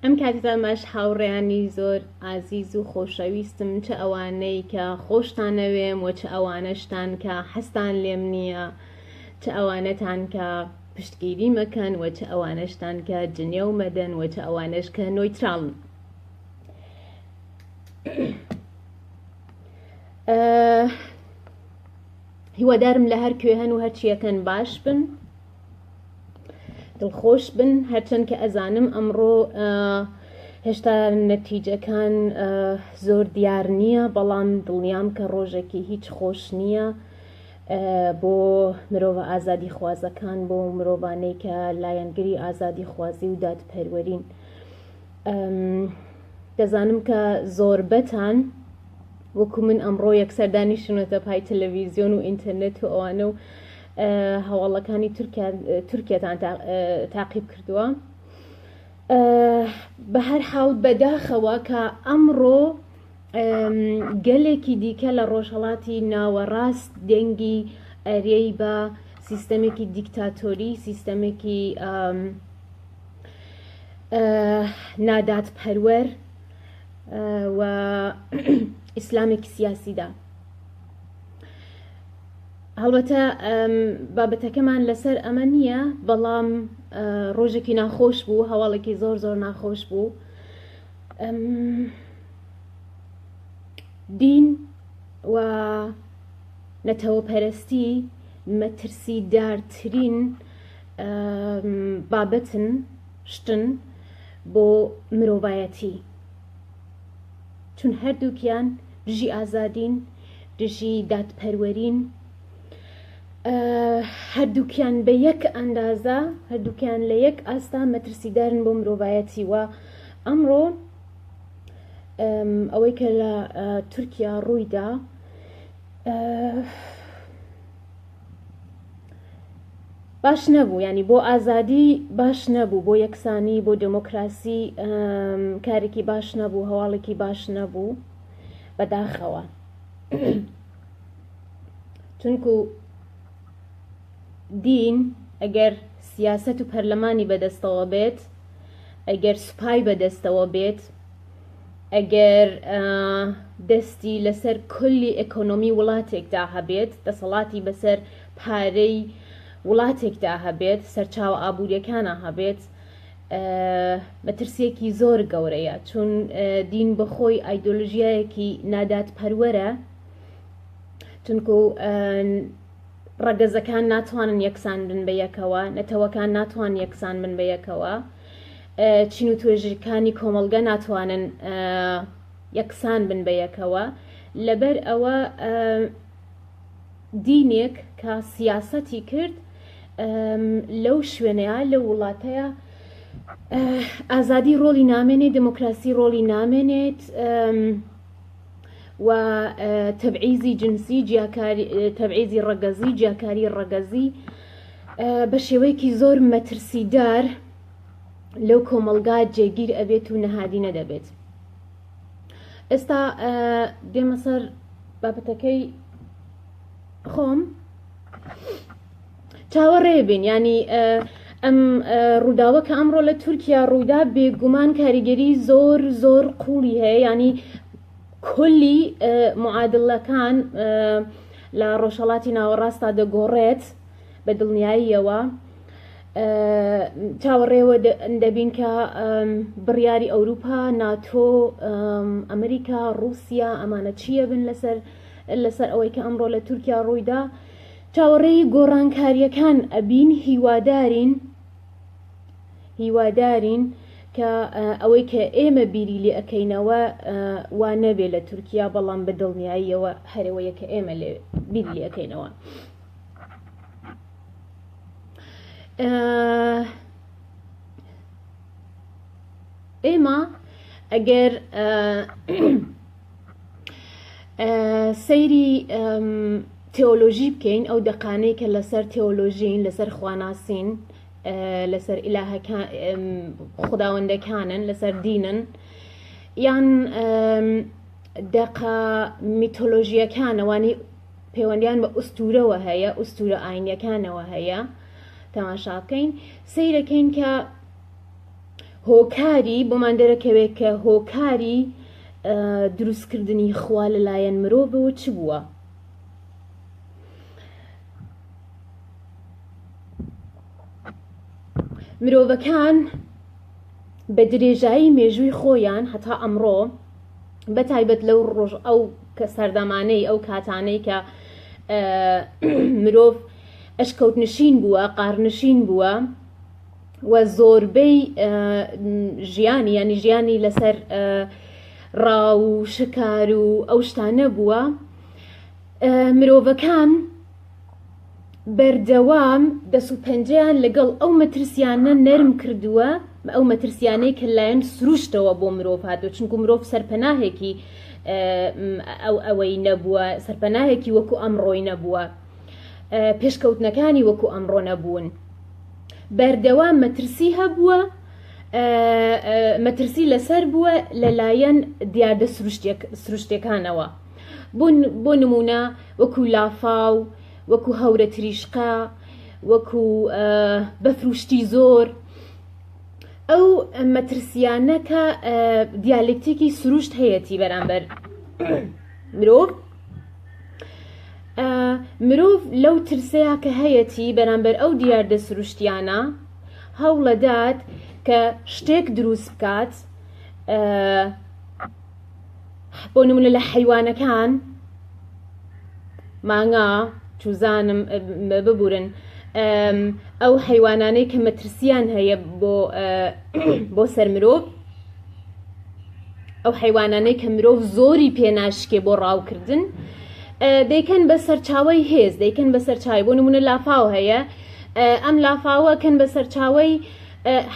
ئەم کاتەتان باش هاوڕێیانی زۆر ئازیز و خۆشەویستم چ ئەوانەی کە خۆشتانەوێم و چ ئەوانەشتان کە حەزتان لێم نییە چ ئەوانەتان کە پشتگیری مەکەن و چ ئەوانەشتان کە جنێو مەدەن و چ ئەوانەش کە نۆیتراڵن هیوادارم لە هەر کوێ هەن و هەرچیەکەن باش بن دڵخۆش بن هەرچەند کە ئەزانم ئەمڕۆ هێشتا نەتیجەکان زۆر دیار نییە بەڵام دڵنیام کە ڕۆژێکی هیچ خۆش نییە بۆ مرۆڤە ئازادی خوازەکان بۆ مرۆڤانەی کە لایەنگری ئازادی خوازی و دادپەروەرین دەزانم کە زۆربەتان وەکو من ئەمڕۆ یەکسەر دانیشتونەتە پای تەلەڤیزیۆن و ئینتەرنێت و ئەوانە و هەواڵەکانی تورکیاتان تاقیب کردووە بە هەر حاڵ بەداخەوە کە ئەمڕۆ گەلێکی دیکە لە ڕۆژهەڵاتی ناوەڕاست دەنگی ئەرێی بە سیستەمێکی دیکتاتۆری سیستەمێکی نادادپەروەر و ئیسلامێکی سیاسیدا هەڵبەتە بابەتەکەمان لەسەر ئەمە نییە بەڵام ڕۆژێکی ناخۆش بوو هەواڵێکی زۆر زۆر ناخۆش بوو دین و نەتەوەپەرستی مەترسیدارترین بابەتن شتن بۆ مرۆڤایەتی چون هەردووکیان دژی ئازادین دژی دادپەروەرین هەردووکیان بە یەک ئەندازە هەردووکیان لە یەک ئاستا مەترسیدارن بۆ مرۆڤایەتی و ئەمڕۆ ئەوەی کە لە تورکیا ڕوویدا باش نەبوو ینی بۆ ئازادی باش نەبوو بۆ یەکسانی بۆ دموکراسی کارێکی باش نەبوو هەواڵێکی باش نەبوو بەداخەوە چونکو دین ئەگەر سیاست و پەرلەمانی بەدەستەوە بێت ئەگەر سوپای بەدەستەوە بێت ئەگەر دەستی لەسەر کلی ئێکۆنۆمی وڵاتێکدا هەبێت، دەسەڵاتی بەسەر پارەی وڵاتێکدا هەبێت، سەرچاوە ئابووریەکانە هەبێت، مەترسیەکی زۆر گەورەیە چون دین بەخۆی ئایدۆلژیایەکی نادادپەروەرە چونکو ڕەگەزەکان ناتوانن یەکسان بن بە یەکەوە نەتەوەکان ناتوان یەکسان بن بە یەکەوە چین و توێژەکانی کۆمەڵگە ناتوانن یەکسان بن بە یەکەوە لەبەر ئەوە دینێک کە سیاسەتی کرد لەو شوێنەیە لەو وڵاتەیە ئازادی ڕۆڵی نامێنێت دموکراسی ڕۆڵی نامێنێت و تەبعیزی جنسی جیاکاری تەبعیزی ڕەگەزی جیاکاری ڕەگەزی بە شێوەیەکی زۆر مەترسیدار لەو کۆمەڵگا جێگیر ئەبێت و نەهادینە دەبێت ئێستا دێمە سەر بابەتەکەی خۆم چاوەڕێ بین ینی ئەم ڕووداوە کە ئەمڕۆ لە تورکیا ڕوویدا بێگومان کاریگەری زۆر زۆر قوڵی هەیە ینی کلی معادلەکان لە ڕۆژهەڵاتی ناوەڕاستا دەگۆڕێت بە دڵنیاییەوە چاوەڕێوە دەبین کە بڕیاری ئەوروپا ناتۆ ئەمریکا رووسیا ئەمانە چییە بن لەسەر لەسەر ئەوەی کە ئەمڕۆ لە تورکیا ڕوویدا چاوەڕێی گۆڕانکارییەکان ئەبین هیوادارین هیوادارین کە ئەوەی کە ئێمە بیری لێ ئەکەینەوە وا نەبێ لە تورکیا بەڵام بە دڵنیاییەوە هەرەوەیە کە ئێمە لێ بیری لێ ئەکەینەوە. ئێمە ئەگەر سەیری تێۆلۆژی بکەین ئەو دەقانەی کە لەسەر تێۆلۆژین لەسەر خواناسین لەسەر ئیلاهەکان خوداوەندەکانن لەسەر دینن یان دەقە میتۆلۆژیەکانەوانی پەیوەندیان بە ئوستورەوە هەیە ئوستورە ئاینیەکانەوە هەیە تەماشا بکەین سەیرەکەین کە هۆکاری بۆمان دەرەکەوێت کە هۆکاری دروستکردنی خوا لەلایەن مرۆڤەوە چ بووە؟ مرۆڤەکان بە درێژایی مێژووی خۆیان هەتا ئەمڕۆ بە تایبەت لەو ڕۆژ ئەو کە سەردەمانەی ئەو کاتانەی کە مرۆڤ ئەشکەوتنشین بووە قارنشین بووە و زۆربەی ژیانی ینی ژیانی لەسەر ڕاو و شکار و ئەو شتانە بووە مرۆڤەکان بەردەوام دەست و پەنجەیان لەگەڵ ئەو مەترسیانە نەرم کردووە ئەو مەترسیانەی کە لایەن سروشتەوە بۆ مرۆڤ هاتووە چونکو مرۆڤ سەرپەناهێکی ئەو ئەوەی نەبووە سەرپەناهێکی وەکو ئەمڕۆی نەبووە پێشکەوتنەکانی وەکو ئەمڕۆ نەبوون بەردەوام مەترسی هەبووە مەترسی لەسەر بووە لەلایەن دیاردە سروشتەکانەوە بۆ نمونە وەکو لافاو وەکو هەورە تریشقە وەکو بەفروشتی زۆر ئەو مەترسیانە کە دیالکتیکی سروشت هەیەی بەرامبەر مرۆڤ مرۆڤ لەو ترسەیە کە هەیەتی بەرامبەر ئەو دیاردە سروشتیانە هەوڵەدات کە شتێک دروست بکات بۆ نمونە لە حیوانەکان مانگا چوزانم ببورن ئەو حیوانانەی کە مەترسیان هەیە بۆ بۆ سەر مرۆڤ ئەو حەیوانانەی کە مرۆڤ زۆری پێ ناشکێ بۆ ڕاوکردن دەیکەن بە سەرچاوەی هێز دەیکەن بە سەرچاوی بۆ نمونە لافاو هەیە ئەم لافاوە کەن بە سەرچاوەی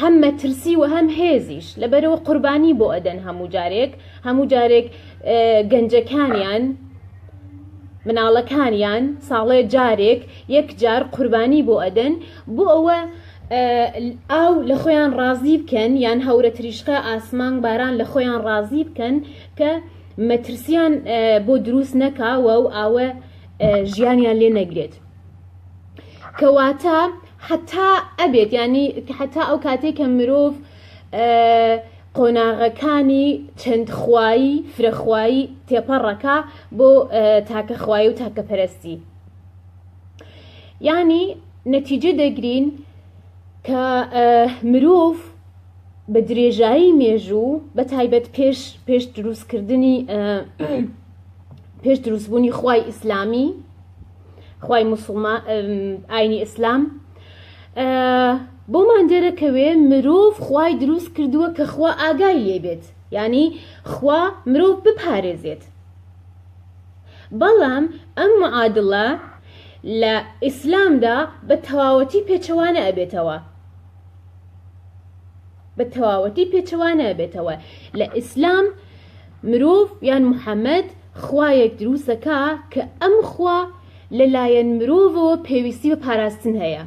هەم مەترسی و هەم هێزیش لەبەرەوە قوربانی بۆ ئەدەن هەموو جارێک هەموو جارێک گەنجەکانیان مناڵەکانیان ساڵێ جارێک یەک جار قوربانی بۆ ئەدەن بۆ ئەوە ئاو لە خۆیان ڕازی بکەن یان هەورە تریشقە ئاسمان باران لە خۆیان ڕازی بکەن کە مەترسیان بۆ دروست نەکاوە و ئاوە ژیانیان لێ نەگرێت کەواتە حتا ئەبێت ینی حتا ئەو کاتێک کە مرۆڤ قۆناغەکانی چەند خوایی فرەخوایی تێپەڕەکە بۆ تاکەخوایی و تاکەپەرستی یانی نەتیجە دەگرین کە مرۆڤ بە درێژایی مێژوو بە تایبەت پێش پێش دروستکردنی پێش دروستبوونی خوای ئیسلامی خوای مسلمان ئاینی ئیسلام بۆمان دەرەکەوێ مرۆڤ خوای دروست کردووە کە خوا ئاگای لێبێت یعنی خوا مرۆڤ بپارێزێت بەڵام ئەم معادڵە لە ئیسلامدا بە تەواوەتی پێچەوانە ئەبێتەوە. بە تەواوەتی پێچەوانە ئەبێتەوە. لە ئیسلام مرۆڤ یان محەمەد خوایەک دروستەکا کە ئەم خوا لەلایەن مرۆڤەوە پێویستی بە پاراستن هەیە.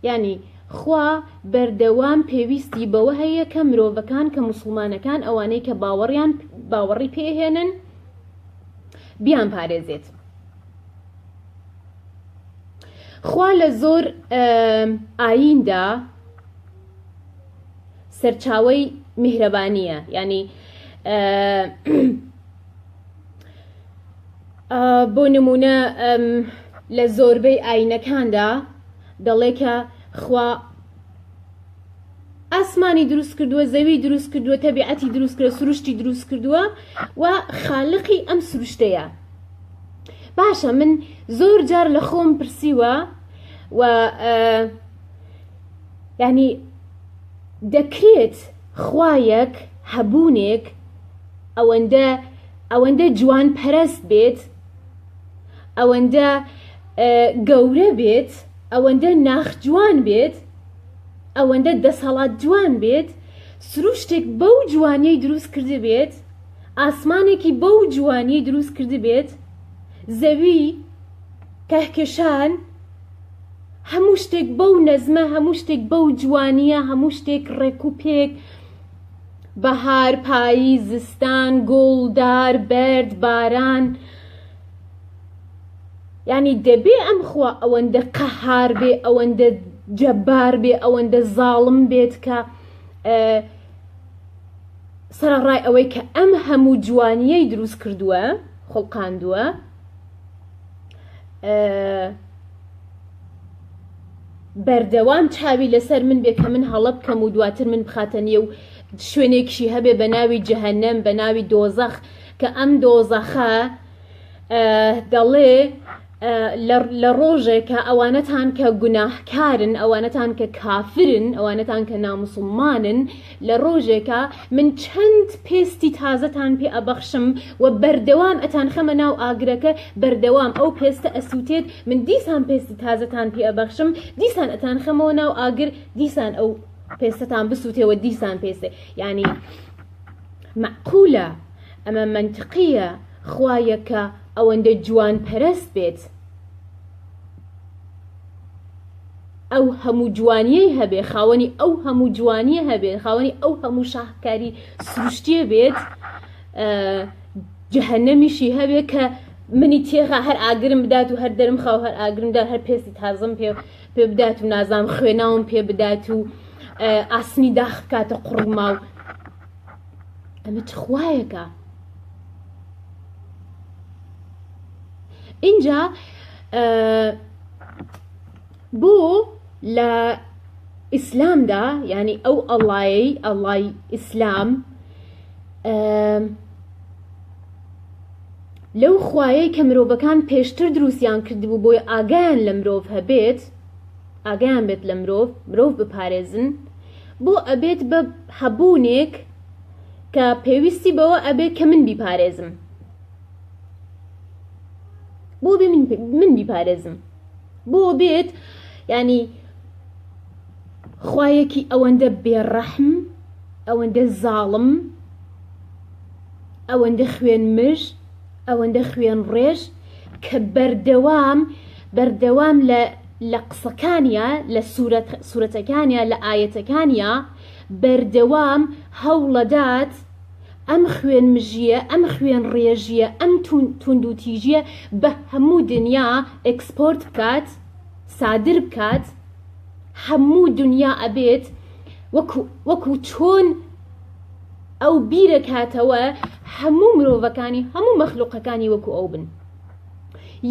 یانی خوا بەردەوام پێویستی بەوە هەیە کە مرۆڤەکان کە موسڵمانەکان ئەوانەی کە باوەڕیان باوەڕی پێهێنن بیان پارێزێت. خوا لە زۆر ئاییندا سەرچاوەی میهرەبانییە یانی بۆ نمونە لە زۆربەی ئاینەکاندا دەڵێ کە خوا ئاسمانی دروست کردووە زەوی دروست کردووە تەبیعەتی دروست کردووە سروشتی دروست کردووە و خالقی ئەم سروشتەیە باشە من زۆر جار لە خۆم پرسیوە و یعنی دەکرێت خوایەک هەبوونێک ئەوەندە ئەوەندە جوان پەرست بێت ئەوەندە گەورە بێت ئەوەندە ناخ جوان بێت ئەوەندە دەسەڵات جوان بێت سروشتێک بەو جوانیەی دروست کردبێت ئاسمانێکی بەو جوانیەی دروست کردبێت زەوی کەهکەشان هەموو شتێک بەو نەزمە هەموو شتێک بەو جوانیە هەموو شتێک ڕێک و پێک بەهار پایی زستان گوڵ دار بەرد باران یانی دەبێ ئەم خوا ئەوەندە قەهار بێ ئەوەندە جەبار بێ ئەوەندە زاڵم بێت کە سەرەڕای ئەوەی کە ئەم هەموو جوانیەی دروست کردووە خوڵقاندووە بەردەوام چاوی لەسەر من بێ کە من هەڵە بکەم و دواتر من بخاتە نێو شوێنێکشی هەبێ بە ناوی جەهەنەم بە ناوی دۆزەخ کە ئەم دۆزەخە دەڵێ لە ڕۆژێکە ئەوانەتان کە گوناهکارن ئەوانەتان کە کافرن ئەوانەتان کە نامسلمانن لە ڕۆژێکا من چەند پێستی تازەتان پێ ئەبەخشم و بەردەوام ئەتانخەمە ناو ئاگرەکە بەردەوام ئەو پێستە ئەسووتێت من دیسان پێستی تازەتان پێ ئەبەخشم دیسان ئەتانخەمەوە ناو ئاگر دیسان ئەو پێستەتان بسووتێەوە دیسان پێستێ یعنی مەعقولە ئەمە مەنتقیە خوایەکە ئەوەندە جوان پەرست بێت ئەو هەموو جوانیەی هەبێ خاوەنی ئەو هەموو جوانیە هەبێت خاوەنی ئەو هەموو شاهکاری سروشتیە بێت جەهەنەمیشی هەبێ کە منی تێخا هەر ئاگرم بدات و هەر دەرم خاو هەر ئاگرم دا هەر پێستی تازم پێ پێ بدات و نازام خوێناوم پێ بدات و ئاسنی داخ بکاتە قوڕما و ئەمە چ خوایەکە اینجا بۆ لە ئیسلامدا یانی ئەو ئەڵایەی ئەڵای ئیسلام لەو خوایەی کە مرۆڤەکان پێشتر دروستیان کردبوو بۆی ئاگایان لە مرۆڤ هەبێت ئاگایان بێت لە مرۆڤ مرۆڤ بپارێزن بۆ ئەبێت بە هەبوونێک کە پێویستی بەوە ئەبێت کە من بیپارێزم بۆ بێ من بیپارێزم بۆ بێت ینی خوایەکی ئەوەندە بێڕەحم ئەوەندە زاڵم ئەوەندە خوێن مژ ئەوەندە خوێن ڕێژ کە بەردەوام بەردەوام لە لە قسەکانیا لە سورەت سورەتەکانیا لە ئایەتەکانیا بەردەوام هەوڵەدات ئەم خوێنمژییە، ئەم خوێنڕێژییە، ئەم توندوتیژییە بە هەموو دنیا ئێکسپۆرت بکات، سادر بکات، هەموو دنیا ئەبێت وەکو وەکو چۆن ئەو بیرەکاتەوە هەموو مرۆڤەکانی هەموو مەخلوقەکانی وەکو ئەو بن.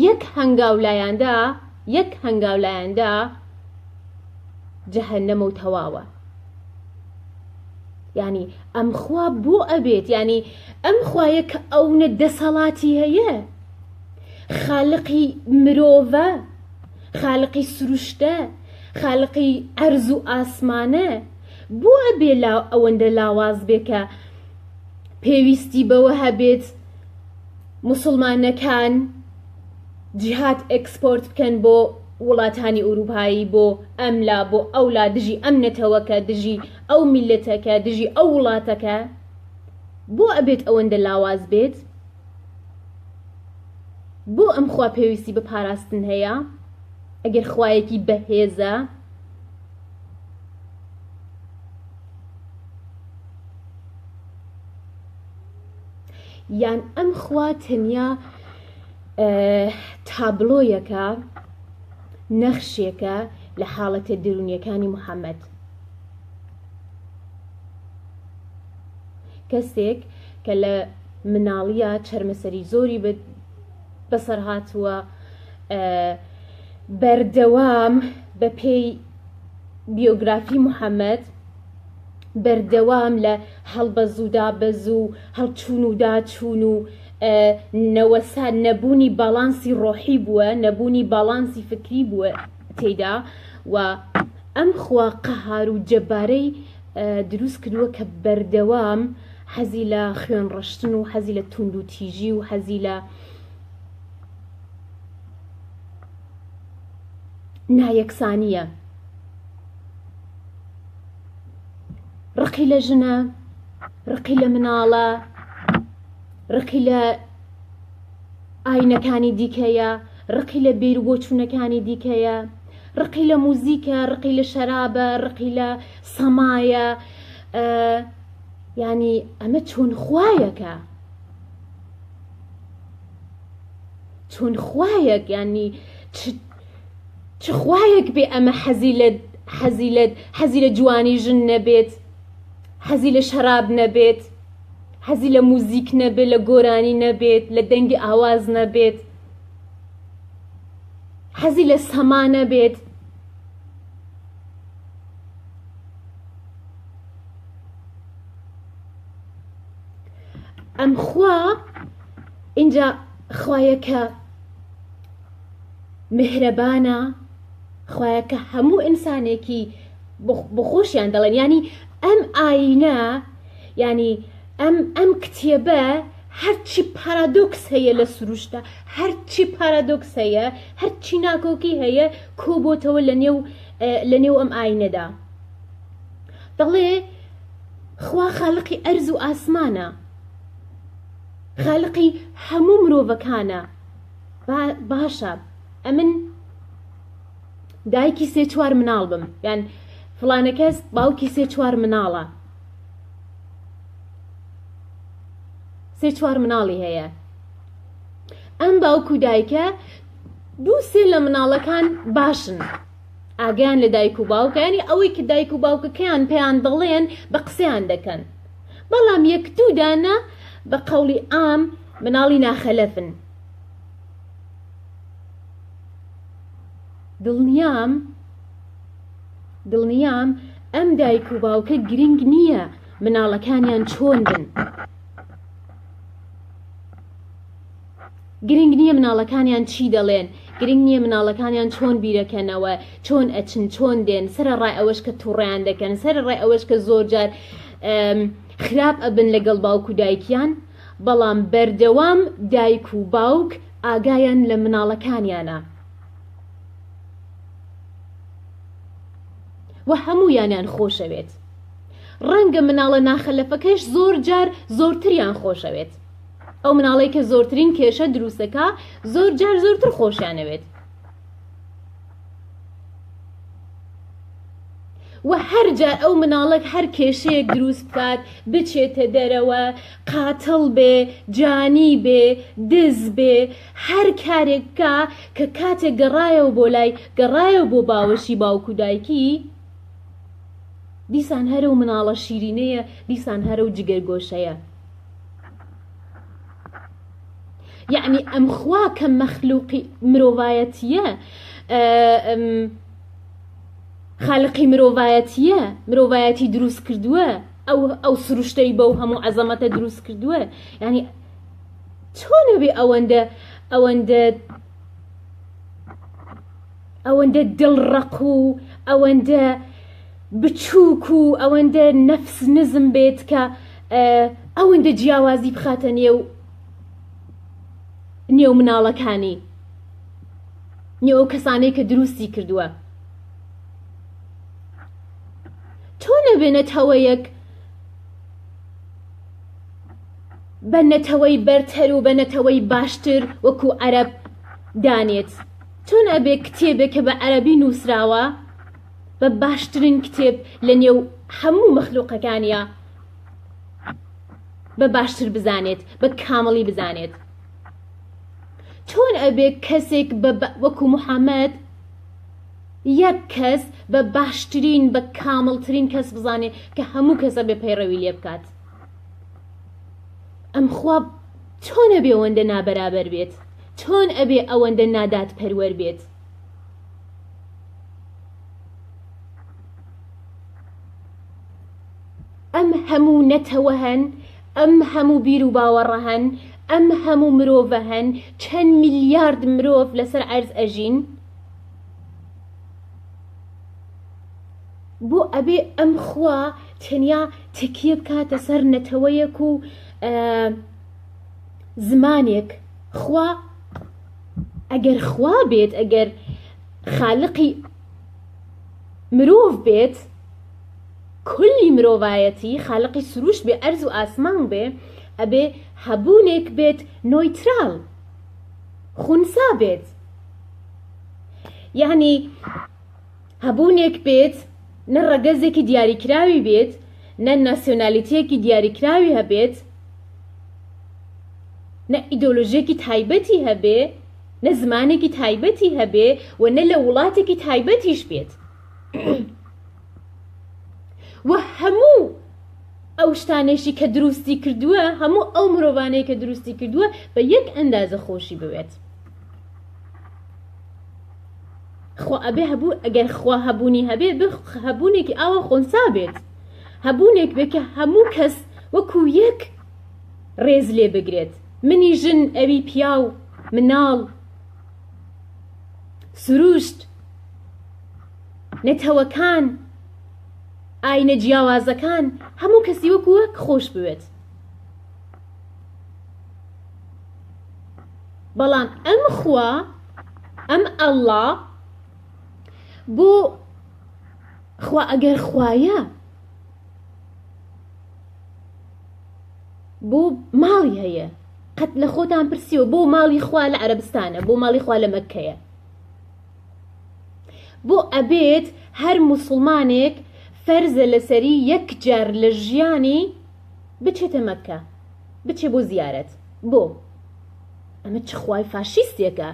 یەک هەنگاو لایاندا یەک هەنگاو لایاندا جەهەنەمە و تەواوە. یانی ئەم خوا بۆ ئەبێت یانی ئەم خوایە کە ئەونە دەسەڵاتی هەیە خالقی مرۆڤە خالقی سروشتە خالقی ئەرز و ئاسمانە بۆ ئەبێ لا ئەوەندە لاواز بێ کە پێویستی بەوە هەبێت موسڵمانەکان جیهاد ئێکسپۆرت بکەن بۆ وڵاتانی ئوروپایی بۆ ئەملا بۆ ئەولا دژی ئەم نەتەوەکە دژی ئەو میللەتەکە دژی ئەو وڵاتەکە بۆ ئەبێت ئەوەندە لاواز بێت بۆ ئەم خوا پێویستی بە پاراستن هەیە ئەگەر خوایەکی بەهێزە یان ئەم خوا تەنیا تابلۆیەکە. نەخشێکە لە حاڵەتە دەروونیەکانی محەمەد. کەسێک کە لە مناڵیە چەرمەسەری زۆری بەسەر هاتووە بەردەوام بە پێی بیۆگرافی محەممەد بەردەوام لە هەڵبەز و دابەز و هەڵچوون و داچوون و نەوەسا نەبوونی باڵانسی ڕۆحی بووە نەبوونی باڵانسی فکری بووە تێدا و ئەم خوا قەهار و جەبارەی دروست کردووە کە بەردەوام حەزی لە خوێن ڕشتن و حەزی لە توندوتیژی و حەزی لە نایەکسانییە. ڕقی لە ژنە، ڕقی لە مناڵە، ڕقی لە ئاینەکانی دیکەیە، ڕقی لە بیر و بۆچوونەکانی دیکەیە، ڕقی لە موزیکە، ڕقی لە شەرابە، ڕقی لە سەمایە. یعنی ئەمە چۆن خوایەکە؟ چۆن خوایەک یعنی چ خوایەک بێ ئەمە حەزی لە حەزی لە حەزی لە جوانی ژن نەبێت حەزی لە شەراب نەبێت حەزی لە موزیک نەبێت لە گۆرانی نەبێت لە دەنگی ئاواز نەبێت حەزی لە سەما نەبێت ئەم خوا ئینجا خوایەکە میهرەبانە خوایە کە هەموو ئینسانێکی بۆ خۆشیان دەڵێن یانی ئەم ئاینە یانی ئەم ئەم کتێبە هەرچی پارادۆکس هەیە لە سروشتە هەرچی پارادۆکس هەیە هەرچی ناکۆکی هەیە کۆبۆتەوە لە نێو لە نێو ئەم ئاینەدا دەڵێ خوا خالقی ئەرز و ئاسمانە خالقی هەموو مرۆڤەکانە باشە ئەمن دایکی سێ چوار مناڵ بم یان فڵانە کەس باوکی سێ چوار مناڵە سێ چوار مناڵی هەیە ئەم باوک و دایکە دوو سێ لە مناڵەکان باشن ئاگیان لە دایک و باوکانی ئەوەی کە دایک و باوکەکەیان پێیان دەڵێن بە قسەیان دەکەن بەڵام یەک دوو دانە بە قەوڵی عام مناڵی ناخەلەفن دڵنیام دڵنیام ئەم دایک و باوکە گرنگ نییە مناڵەکانیان چۆن بن گرنگ نییە مناڵەکانیان چی دەڵێن گرنگ نییە مناڵەکانیان چۆن بیرەکەنەوە چۆن ئەچن چۆن دێن سەر ڕای ئەوەش کە تووڕیان دەکەن سەر ڕای ئەوەش کە زۆر جار خراپ ئەبن لەگەڵ باوک و دایکیان بەڵام بەردەوام دایک و باوک ئاگایان لە مناڵەکانیانە و هەموویانیان خۆشەوێت ڕەنگە مناڵە ناخەلەفەکەش زۆر جار زۆرتریان خۆشەوێت ئەو مناڵەی کە زۆرترین کێشە دروستەکە زۆر جار زۆرتر خۆشیانەوێت وە هەر جار ئەو مناڵەک هەر کێشەیەک دروست بکات بچێتە دەرەوە قاتڵ بێ جانی بێ دز بێ هەر کارێک بکا کە کاتێک گەڕایەوە بۆ لای گەڕایەوە بۆ باوەشی باوک و دایکی دیسان هەر ئەو مناڵە شیرینەیە دیسان هەر ئەو جگەرگۆشەیە یەعنی ئەم خوا کە مەخلوقی مرۆڤایەتیە خالقی مرۆڤایەتیە مرۆڤایەتی دروست کردووە ئەو ئەو سروشتەی بەو هەموو عەزەمەتە دروست کردووە یعنی چۆنە بێ ئەوەندە ئەوەندە ئەوەندە دڵڕەق و ئەوەندە بچووک و ئەوەندە نەفس نزم بێت کە ئەوەندە جیاوازی بخاتە نێو نێو مناڵەکانی نێو ئەو کەسانەی کە دروستی کردووە چۆن ئەبێ نەتەوەیەک بە نەتەوەی بەرتەر و بە نەتەوەی باشتر وەکو عەرەب دانێت چۆن ئەبێ کتێبێک کە بە عەرەبی نووسراوە بە باشترین کتێب لە نێو هەموو مەخلوقەکانیا بە باشتر بزانێت بە کامڵی بزانێت چۆن ئەبێ کەسێک بە وەکو محەممەد. یەک کەس بە باشترین بە کامڵترین کەس بزانێ کە هەموو کەس ئەبێ پەیڕەوی لێ بکات؟ ئەم خوا چۆن ئەبێ ئەوەندە نابەرابەر بێت؟ چۆن ئەبێ ئەوەندە نادادپەروەر بێت؟ ئەم هەموو نەتەوە هەن، ئەم هەموو بیروباوەڕە هەن، ئەم هەموو مرۆڤە هەن، چەند میلیارد مرۆڤ لەسەر عەرز ئەژین، بۆ ئەبێ ئەم خوا تەنیا تەکیە بکاتە سەر نەتەوەیەک و زمانێک؟ خوا ئەگەر خوا بێت، ئەگەر خالقی مرۆڤ بێت، کولی مرۆڤایەتی، خالقی سروشت بێ، ئەرز و ئاسمان بێ، ئەبێ هەبوونێک بێت نۆیترال، خونسا بێت. یەعنی هەبوونێک بێت نە ڕەگەزێکی دیاریکراوی بێت، نە ناسیۆنالیتییەکی دیاریکراوی هەبێت، نە ئیدۆلۆژییەکی تایبەتی هەبێ، نە زمانێکی تایبەتی هەبێ و نە لە وڵاتێکی تایبەتیش بێت. و هەموو ئەو شتانەیشی کە دروستی کردووە، هەموو ئەو مرۆڤانەی کە دروستی کردووە بە یەک ئەندازە خۆشی بوێت. خوا ئەبێ هەبوو ئەگەر خوا هەبوونی هەبێ هەبوونێکی ئاوا خۆنسا بێت، هەبوونێک بێ کە هەموو کەس وەکو یەک ڕێز لێ بگرێت، منی ژن، ئەوی پیاو، مناڵ، سروشت، نەتەوەکان، ئاینە جیاوازەکان، هەموو کەسی وەکو وەک خۆش بوێت. بەڵام ئەم خوا، ئەم ئەڵڵا، بۆ خوا ئەگەر خوایە بۆ ماڵی هەیە؟ قەت لە خۆتان پرسیوە بۆ ماڵی خوا لە عەرەبستانە، بۆ ماڵی خوا لە مەککەیە؟ بۆ ئەبێت هەر موسڵمانێک فەرزە لەسەری یەک جار لە ژیانی بچێتە مەککە، بچێ بۆ زیارەت؟ بۆ؟ ئەمە چ خوای فاشیستێکە؟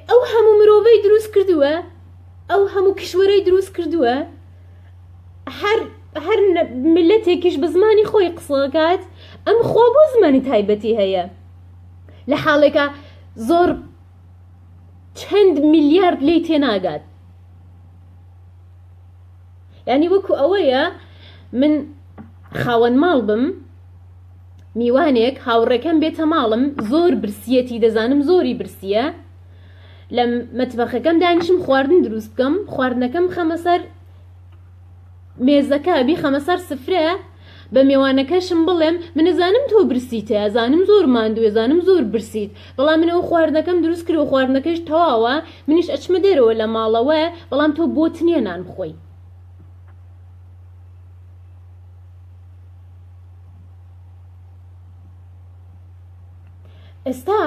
ئەو هەموو مرۆڤەی دروست کردووە، ئەو هەموو کیشوەرەی دروست کردووە، هەر هەر میللەتێکیش بە زمانی خۆی قسەکات، ئەم خوا بۆ زمانی تایبەتی هەیە لە حاڵێکا زۆر چەند میلیارد لێی تێناگات؟ یعنی وەکو ئەوەیە من خاوەن ماڵ بم، میوانێک هاوڕێکەم بێتە ماڵم، زۆر برسیەتی، دەزانم زۆری برسیە، لە مەتبەخەکەم دانیشم خواردن دروست بکەم، خواردنەکەم خەمە سەر مێزەکە، بیخەمە سەر سفرە، بە مێوانەکەشم بڵێم من ئەزانم تۆ برسیتە، ئەزانم زۆر ماندووی، ئەزانم زۆر برسیت، بەڵام من ئەو خواردنەکەم دروست کرد و خواردنەکەش تەواوە، منیش ئەچمە دەرەوە لە ماڵەوە، بەڵام تۆ بۆت نییە نان بخۆی. ئێستا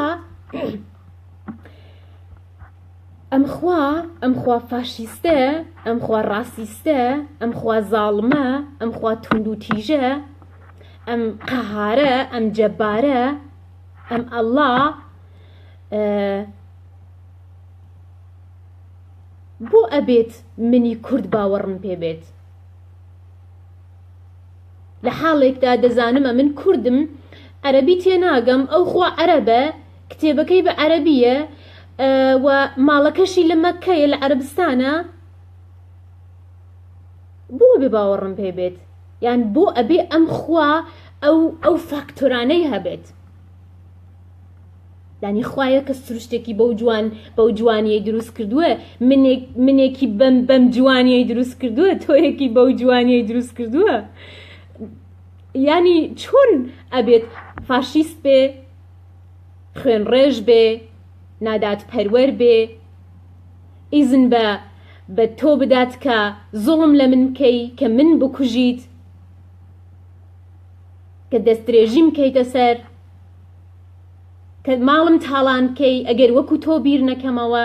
ئەم خوا، ئەم خوا فاشیستە، ئەم خوا ڕاسیستە، ئەم خوا زاڵمە، ئەم خوا توندوتیژە، ئەم قەهارە، ئەم جەبارە، ئەم ئەڵڵا، بۆ ئەبێت منی کورد باوەڕم پێ بێت؟ لە حاڵێکدا دەزانم ئەمن کوردم، عەرەبی تێناگەم، ئەو خوا عەرەبە، کتێبەکەی بە عەرەبییە و ماڵەکەشی لە مەککەیە، لە عەرەبستانە، بۆ ئەبێ باوەڕم پێ بێت؟ یان بۆ ئەبێ ئەم خوا ئەو ئەو فاکتۆرانەی هەبێت؟ یانی خوایە کە سروشتێکی بەو جوان بەو جوانیەی دروست کردووە، منێک منێکی بەم بەم جوانیەی دروست کردووە، تۆیەکی بەو جوانیەی دروست کردووە، یانی چۆن ئەبێت فاشیست بێ، خوێنڕێژ بێ، نادادپەروەر بێ، ئیزن بە بە تۆ بدات کە زوڵم لە من بکەی، کە من بکوژیت، کە دەستدرێژیم بکەیتە سەر، کە ماڵم تاڵان بکەی ئەگەر وەکو تۆ بیر نەکەمەوە؟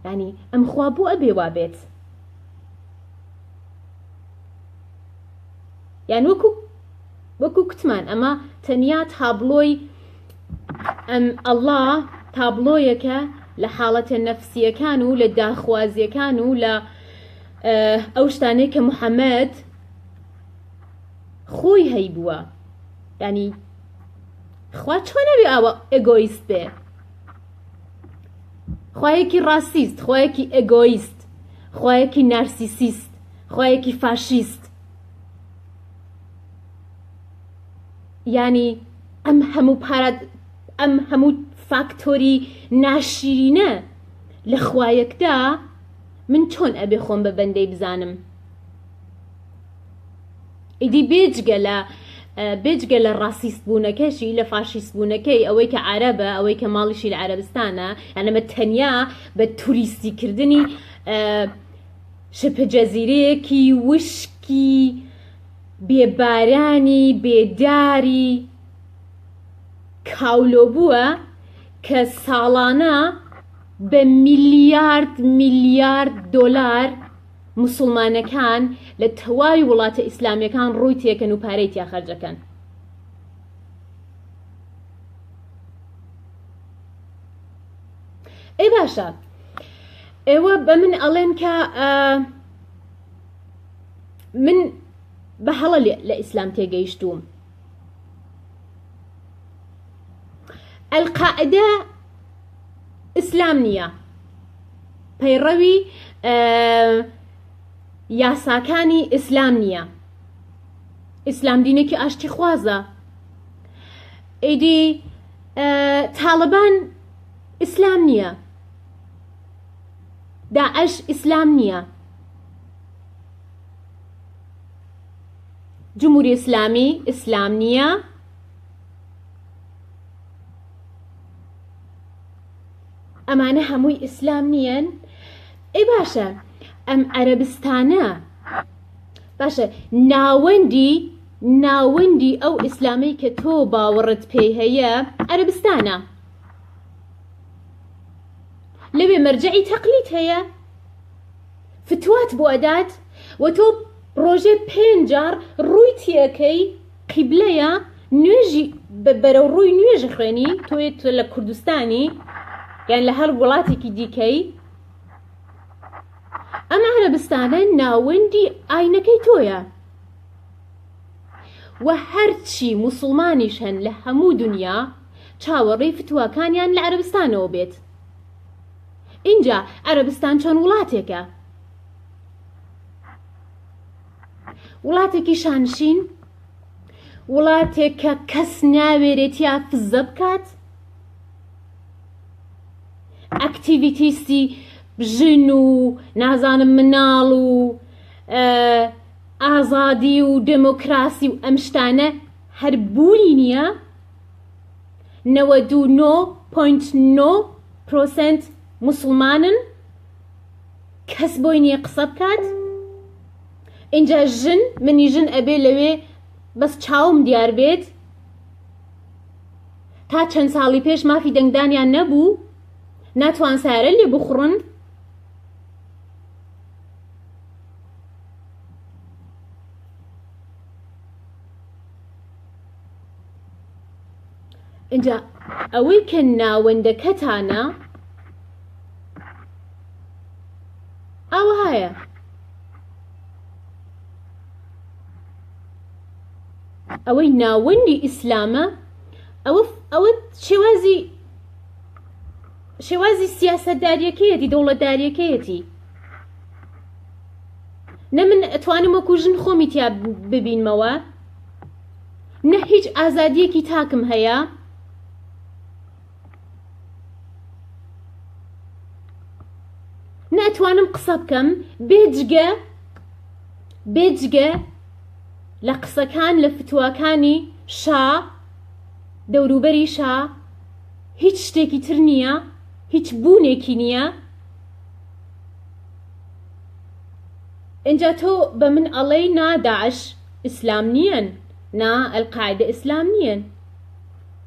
ینی ئەم خوا بۆ ئەبێ وا بێت؟ یان وەکو وەکو کوتمان ئەمە تەنیا تابلۆی. ئەم ئەڵڵا تابڵۆیەکە لە حاڵەتە نەفسیەکان و لە داخوازیەکان و لە ئەو شتانەی کە محەممەد خۆی هەیبووە ینی خوا چۆن ئەبێ ئاوا ئێگۆیست بێ خوایەکی ڕاسیست خوایەکی ئێگۆیست خوایەکی نارسیسیست خوایەکی فاشیست یانی ئەم هەموو پاراد ئەم هەموو فاکتۆری ناشیرینە لە خوایەکدا من چۆن ئەبێ خۆم بە بەندەی بزانم ئیدی بێجگە لە بێجگە لە ڕاسیست بوونەکەشی لە فاشیست بوونەکەی ئەوەی کە عەرەبە ئەوەی کە ماڵیشی لە عەرەبستانە یان ئەمە تەنیا بە توریستی کردنی شبه جەزیرەیەکی وشکی بێ بارانی بێ داری کاولۆ بووە کە ساڵانە بە میلیارد میلیارد دۆلار موسڵمانەکان لە تەواوی وڵاتە ئیسلامیەکان ڕووی تێکەن و پارەی تیا خەرجەکەن. ئەی باشە ئێوە بە من ئەڵێن کە من بە هەڵە لە ئیسلام تێگەیشتووم ئەلقاعدە ئیسلام نییە پەیڕەوی یاساکانی ئیسلام نییە ئیسلام دینێکی ئاشتی خوازە ئیدی تاڵبان ئیسلام نییە داعش ئیسلام نییە جمهوری ئیسلامی ئیسلام نییە ئەمانە هەمووی ئیسلام نییەن؟ ئەی باشە ئەم عەرەبستانە باشە ناوەندی ناوەندی ئەو ئیسلامەی کە تۆ باوەڕت پێی هەیە عەرەبستانە لەوێ مەرجعی تەقلید هەیە فتوات بۆ ئەدات و تۆ ڕۆژێ پێنج جار ڕووی تیەکەی قیبلەیە نوێژی بەرەو ڕووی نوێژ خوێنی تۆیت لە کوردستانی یان لە هەر وڵاتێکی دیکەی ئەم عەرەبستانە ناوەندی ئاینەکەی تۆیە و هەرچی موسڵمانیش هەن لە هەموو دنیا چاوەڕێی فتواکانیان لە عەرەبستانەوە بێت ئینجا عەرەبستان چۆن وڵاتێکە وڵاتێکی شانشین وڵاتێک کە کەس ناوێرێ تیا فزە بکات ئەکتیڤیتیستی ژن و نازانم مناڵ و ئازادی و دموکراسی و ئەم شتانە هەر بوونی نییە 99.9 پرۆسنت مسلمانن کەس بۆی نییە قسە بکات ئینجا ژن منی ژن ئەبێ لەوێ بەس چاوم دیار بێت تا چەند ساڵی پێش مافی دەنگدانیان نەبوو ناتوان سارە لێ بخوڕن ئینجا ئەوەی کە ناوەندەکەتانە ئاوهایە ئەوەی ناوەندی ئیسلامە ئەوە ئەوە شێوازی شێوازی سیاسەتداریەکەیەتی دەوڵەتداریەکەیەتی نە من ئەتوانم وەکو ژن خۆمی تیا ببینمەوە نە هیچ ئازادیەکی تاکم هەیە ناتوانم قسە بکەم بێجگە بێجگە لە قسەکان لە فتواکانی شا دەوروبەری شا هیچ شتێکی تر نییە هیچ بوونێکی نییە ئینجا تۆ بە من ئەڵێی نا داعش ئیسلام نییەن نا ئەلقاعدە ئیسلام نییەن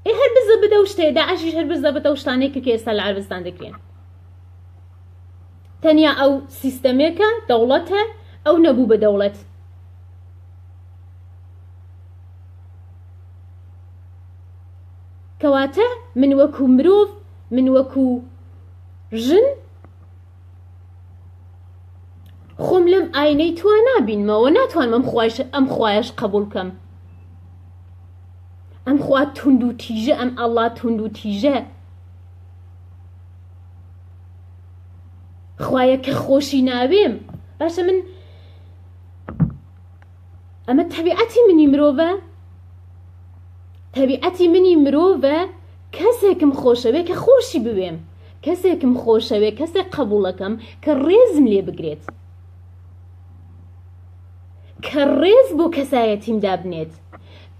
ئێ هەر بزە بدە و شتێ داعشیش هەر بزە بەتە و شتانەی کە ئێستا لە عەربستان دەکرێن تەنیا ئەو سیستەمێکە دەوڵەتە ئەو نەبوو بە دەوڵەت کەواتە من وەکو مرۆڤ، من وەکو ژن خۆم لەم ئاینەی تۆ نابینمەوە، ناتوانم ئەم خوایش ئەم خوایەش قبوڵ بکەم. ئەم خوا توند و تیژە، ئەم ئەڵڵا توند و تیژە، خوایە کە خۆشی ناوێم. باشە من ئەمە تەبیعەتی منی مرۆڤە؟ تەبیعەتی منی مرۆڤە کەسێکم خۆشەوێ کە خۆشی بوێم، کەسێکم خۆشەوێ، کەسێک قبوڵەکەم کە ڕێزم لێ بگرێت، کە ڕێز بۆ کەسایەتیم دابنێت،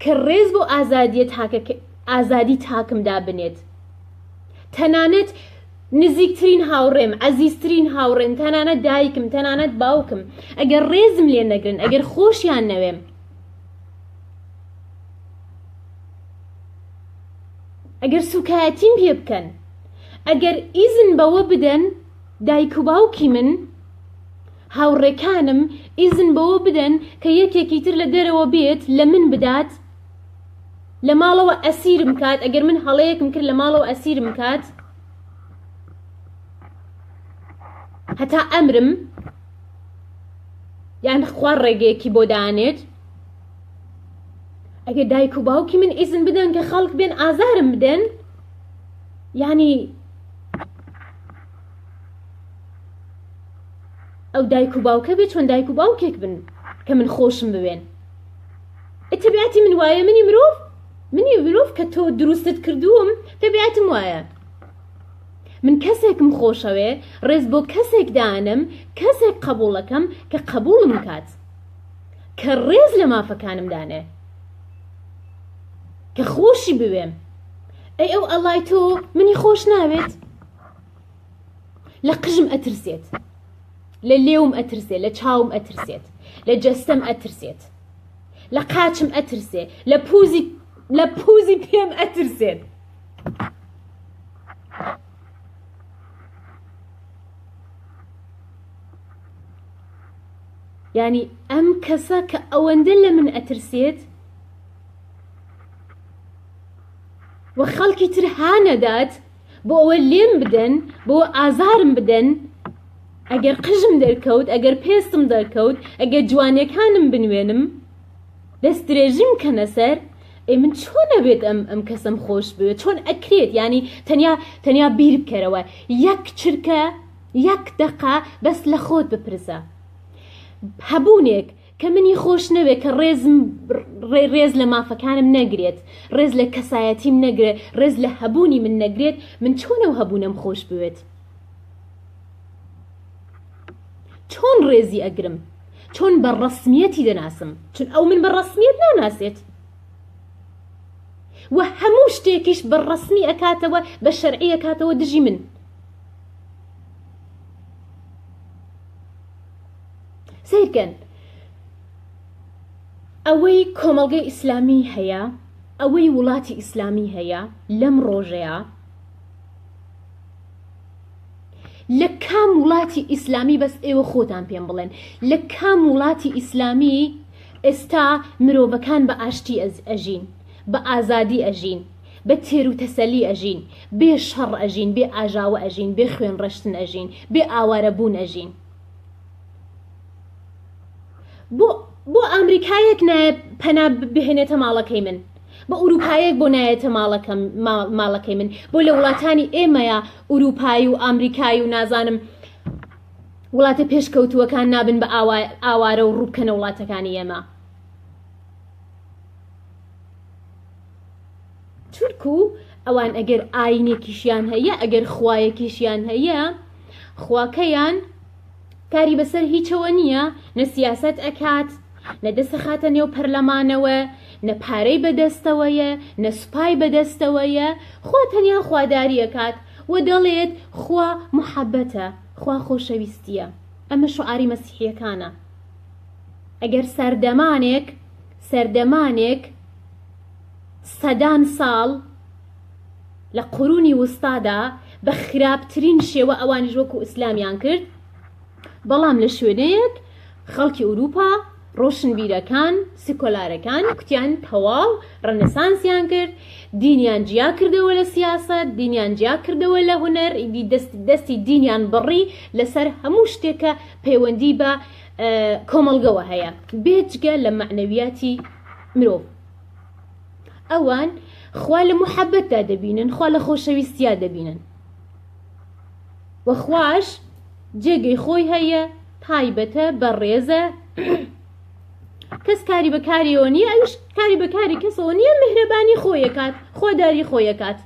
کە ڕێز بۆ ئازادیە تاکە ئازادی تاکم دابنێت. تەنانەت نزیکترین هاوڕێم، عەزیزترین هاوڕێم، تەنانەت دایکم، تەنانەت باوکم، ئەگەر ڕێزم لێ نەگرن، ئەگەر خۆشیان نەوێم، ئەگەر سوکایەتیم پێ بکەن، ئەگەر ئیزن بەوە بدەن دایک و باوکی من، هاوڕێکانم ئیزن بەوە بدەن کە یەکێکی تر لە دەرەوە بێت لە من بدات، لە ماڵەوە ئەسیرم کات، ئەگەر من هەڵەیەکم کرد لە ماڵەوە ئەسیرم کات هەتا ئەمرم، یان خوا ڕێگەیەکی بۆ دانێت. ئەگەر دایک و باوکی من ئیزن بدەن کە خەڵک بێن ئازارم بدەن، یعنی ئەو دایک و باوکە بێ چۆن دایک و باوکێک بن کە من خۆشم بوێن. تەبیعەتی من وایە، منی مرۆڤ، منی مرۆڤ کە تۆ دروستت کردووم، تەبیعەتم وایە. من کەسێکم خۆشەوێ، ڕێز بۆ کەسێک دانم، کەسێک قبوڵەکەم کە قبوڵم کات، کە ڕێز لە مافەکانم دانێ، کە خۆشی بوێم. ئەی ئەو ئەڵای تۆ منی خۆش ناوێت، لە قژم ئەترسێت، لە لێوم ئەترسێت، لە چاوم ئەترسێت، لە جەستەم ئەترسێت، لە قاچم ئەترسێ، لە پوزی لە پوزی پێم ئەترسێت. یعنی ئەم کەسە کە ئەوەندە لە من ئەترسێت و خەڵکی تر هانەدات بۆ ئەوە لێم بدەن، بۆ ئازارم بدەن، ئەگەر قژم دەرکەوت، ئەگەر پێستم دەرکەوت، ئەگەر جوانیەکانم بنوێنم، دەست درێژیم کەنە سەر، ئەی من چۆن ئەبێت ئەم ئەم کەسەم خۆش بوێت؟ چۆن ئەکرێت؟ یعنی تەنیا تەنیا بیر بکەرەوە، یەک چرکە، یەک دەقە بەس لە خۆت بپرسە. هەبوونێک کە منی خۆش نەوێ، کە ڕێزم ڕێز لە مافەکانم نەگرێت، ڕێز لە کەسایەتیم نەگرێت، ڕێز لە هەبوونی من نەگرێت، من چۆن ئەو هەبوونەم خۆش بوێت؟ چۆن ڕێزی ئەگرم؟ چۆن بە ڕەسمیەتی دەناسم؟ چون ئەو من بە ڕەسمیەت ناناسێت و هەموو شتێکیش بە ڕەسمی ئەکاتەوە، بە شەرعی ئەکاتەوە دژی من. سەیرکەن ئەوەی کۆمەڵگەی ئیسلامی هەیە، ئەوەی وڵاتی ئیسلامی هەیە لەم ڕۆژەیە، لە کام وڵاتی ئیسلامی بەس ئێوە خۆتان پێم بڵێن لە کام وڵاتی ئیسلامی ئێستا مرۆڤەکان بە ئاشتی ئەژین، بە ئازادی ئەژین، بە تێر و تەسەلی ئەژین، بێ شەڕ ئەژین، بێ ئاژاوە ئەژین، بێ خوێن ڕێشتن ئەژین، بێ ئاوارە بوون ئەژین؟ بۆ بۆ ئامریکایەک نایە پەنا بهێنێتە ماڵەکەی من؟ بۆ ئوروپایەک بۆ نایەتە ماڵەکەم ماڵەکەی من؟ بۆ لە وڵاتانی ئێمەیە ئوروپایی و ئامریکایی و نازانم وڵاتە پێشکەوتووەکان نابن بە ئاوارە و ڕووبکەنە وڵاتەکانی ئێمە؟ چونکو ئەوان ئەگەر ئاینێکیشیان هەیە، ئەگەر خوایەکیشیان هەیە، خواکەیان کاری بەسەر هیچەوە نییە، نە سیاسەت ئەکات، نە دەسەخاتە نێو پەرلەمانەوە، نە پارەی بەدەستەوەیە، نە سوپای بەدەستەوەیە، خوا تەنیا خواداری ئەکات و دەڵێت خوا محەبەتە، خوا خۆشەویستییە. ئەمە شوعاری مەسیحییەکانە. ئەگەر سەردەمانێک سەردەمانێک سەدان ساڵ لە قورونی وستادا بە خراپترین شێوە ئەوانیش وەکو ئیسلامیان کرد، بەڵام لە شوێنەیەک خەڵکی ئوروپا. ڕۆشنبیرەکان، سیکۆلارەکان کوتیان تەواو ڕێنسانسیان کرد، دینیان جیا کردەوە لە سیاسەت، دینیان جیا کردەوە لە هونەر، ئیدی دەست دەستی دینیان بڕی لەسەر هەموو شتێک کە پەیوەندی بە کۆمەڵگەوە هەیە، بێجگە لە مەعنەویاتی مرۆڤ. ئەوان خوا لە موحەبەتدا دەبینن، خوا لە خۆشەویستیا دەبینن. وە خواش جێگەی خۆی هەیە، تایبەتە، بەڕێزە، کەس کاری بە کاریەوە نییە، ئەویش کاری بە کاری کەسەوە نییە، میهرەبانی خۆی ئەکات، خوا داری خۆی ئەکات.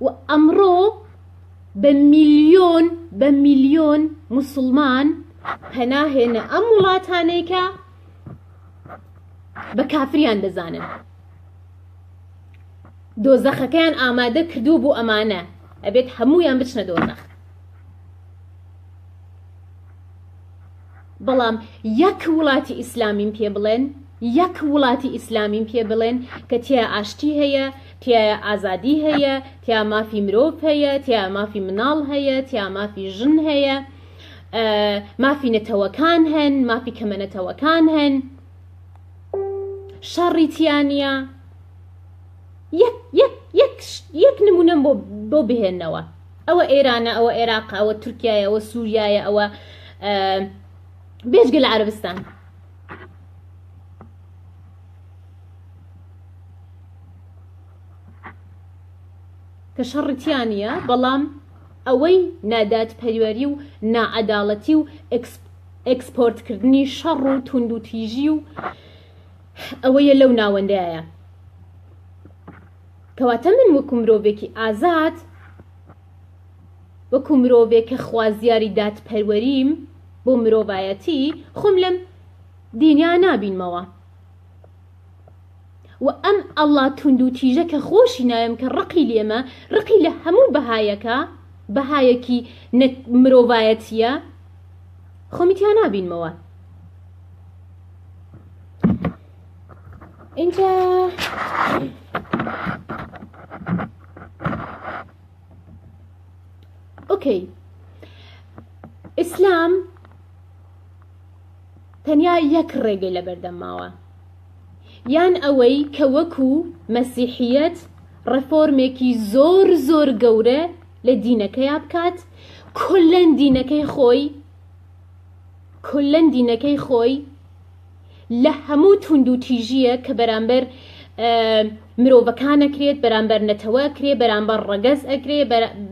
و ئەمڕۆ بە میلیۆن بە میلیۆن موسڵمان پەناهێنە ئەم وڵاتانەی کە بە کافریان دەزانن. دۆزەخەکەیان ئامادە کردووە بۆ ئەمانە، ئەبێت هەموویان بچنە دۆزەخ. بەڵام یەک وڵاتی ئیسلامیم پێ بڵێن، یەک وڵاتی ئیسلامیم پێ بڵێن کە تیا ئاشتی هەیە، تیا ئازادی هەیە، تیا مافی مرۆڤ هەیە، تیا مافی مناڵ هەیە، تیا مافی ژن هەیە، مافی نەتەوەکان هەن، مافی کەمە نەتەوەکان هەن، شەڕی تیا نییە. یەک یەک یەک یەک نمونەم بۆ بۆ بهێنەوە. ئەوە ئێرانە، ئەوە عێراقە، ئەوە تورکیایە، ئەوە سووریایە، ئەوە بێجگە لە عەرەبستان. کە شەڕی تیا نییە، بەڵام ئەوەی نادادپەروەری و ناعەداڵەتی و ئێکسپۆرتکردنی شەڕ و توندوتیژی و ئەوەیە لەو ناوەندایە. کەواتە من وەکو مرۆڤێکی ئازاد، وەکو مرۆڤێک کە خوازیاری دادپەروەریم بۆ مرۆڤایەتی، خۆم لەم دینیا نابینمەوە. و ئەم ئەڵڵا توندوتیژە کە خۆشی ناوێم کە ڕقی لێمە، ڕقی لە هەموو بەهایەکە، بەهایەکی مرۆڤایەتییە، خۆمی تیا نابینمەوە. ئینجا ئۆکەی ئیسلام تەنیا یەک ڕێگەی لەبەردەم ماوە یان ئەوەی کە وەکو مەسیحیەت ڕێفۆرمێکی زۆر زۆر گەورە لە دینەکەیا بکات کولەن دینەکەی خۆی کولەن دینەکەی خۆی لە هەموو توندوتیژییەک کە بەرامبەر مرۆڤەکان ئەکرێت، بەرامبەر نەتەوە ئەکرێت، بەرامبەر ڕەگەز ئەکرێت،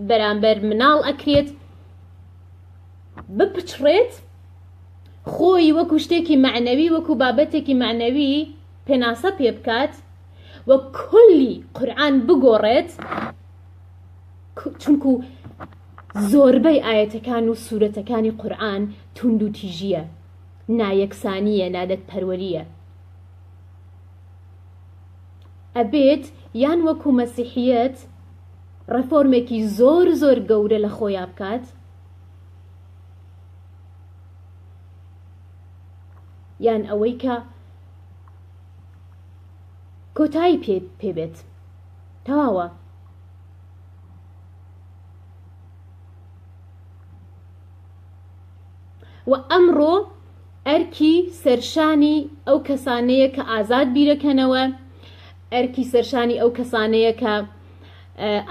بەرامبەر مناڵ ئەکرێت، بپچڕێت، خۆی وەکو شتێکی مەعنەوی، وەکو بابەتێکی مەعنەوی پێناسە پێ بکات و کلی قورئان بگۆڕێت، چونکو زۆربەی ئایەتەکان و سورەتەکانی قورئان توندوتیژییە. نایەکسانییە، نادەدپەروەرییە. ئەبێت یان وەکو مەسیحییەت ڕێفۆرمێکی زۆر زۆر گەورە لە خۆیا بکات، یان ئەوەی کە کۆتایی پێ پێ بێت. تەواوە. وە ئەمڕۆ ئەرکی سەرشانی ئەو کەسانەیە کە ئازاد بیرەکەنەوە، ئەرکی سەرشانی ئەو کەسانەیە کە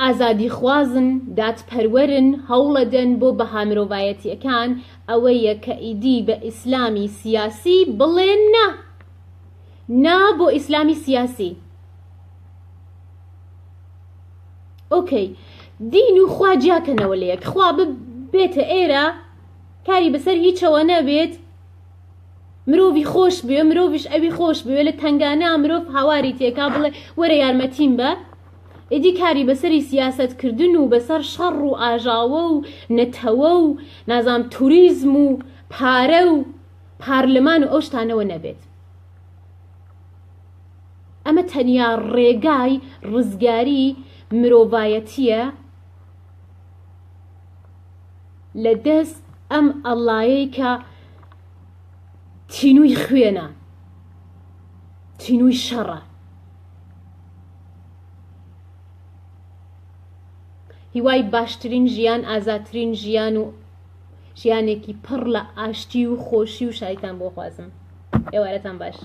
ئازادیخوازن، دادپەروەرن، هەوڵەدەن بۆ بەها مرۆڤایەتیەکان، ئەوەیە کە ئیدی بە ئیسلامی سیاسی بڵێن نا. نا بۆ ئیسلامی سیاسی. ئۆکەی دین و خوا جیاکەنەوە لەیەک، خوا بێتە ئێرە کاری بەسەر هیچەوە نەبێت، مرۆڤی خۆش بوێ، مرۆڤیش ئەوی خۆش بوێ، لە تەنگانە مرۆڤ هاواری تێکا بڵێ وەرە یارمەتیم بە، ئیدی کاری بەسەری سیاسەتکردن و بەسەر شەڕ و ئاژاوە و نەتەوە و نازام توریزم و پارە و پارلمان و ئەو شتانەوە نەبێت. ئەمە تەنیا ڕێگای ڕزگاری مرۆڤایەتییە لە دەست ئەم ئەڵایەی کە تینووی خوێنە، تینووی شەڕە. هیوای باشترین ژیان، ئازادترین ژیان و. ژیانێکی پڕ لە ئاشتی و خۆشی و شایتان بۆ خوازم. ئێوارەتان باش.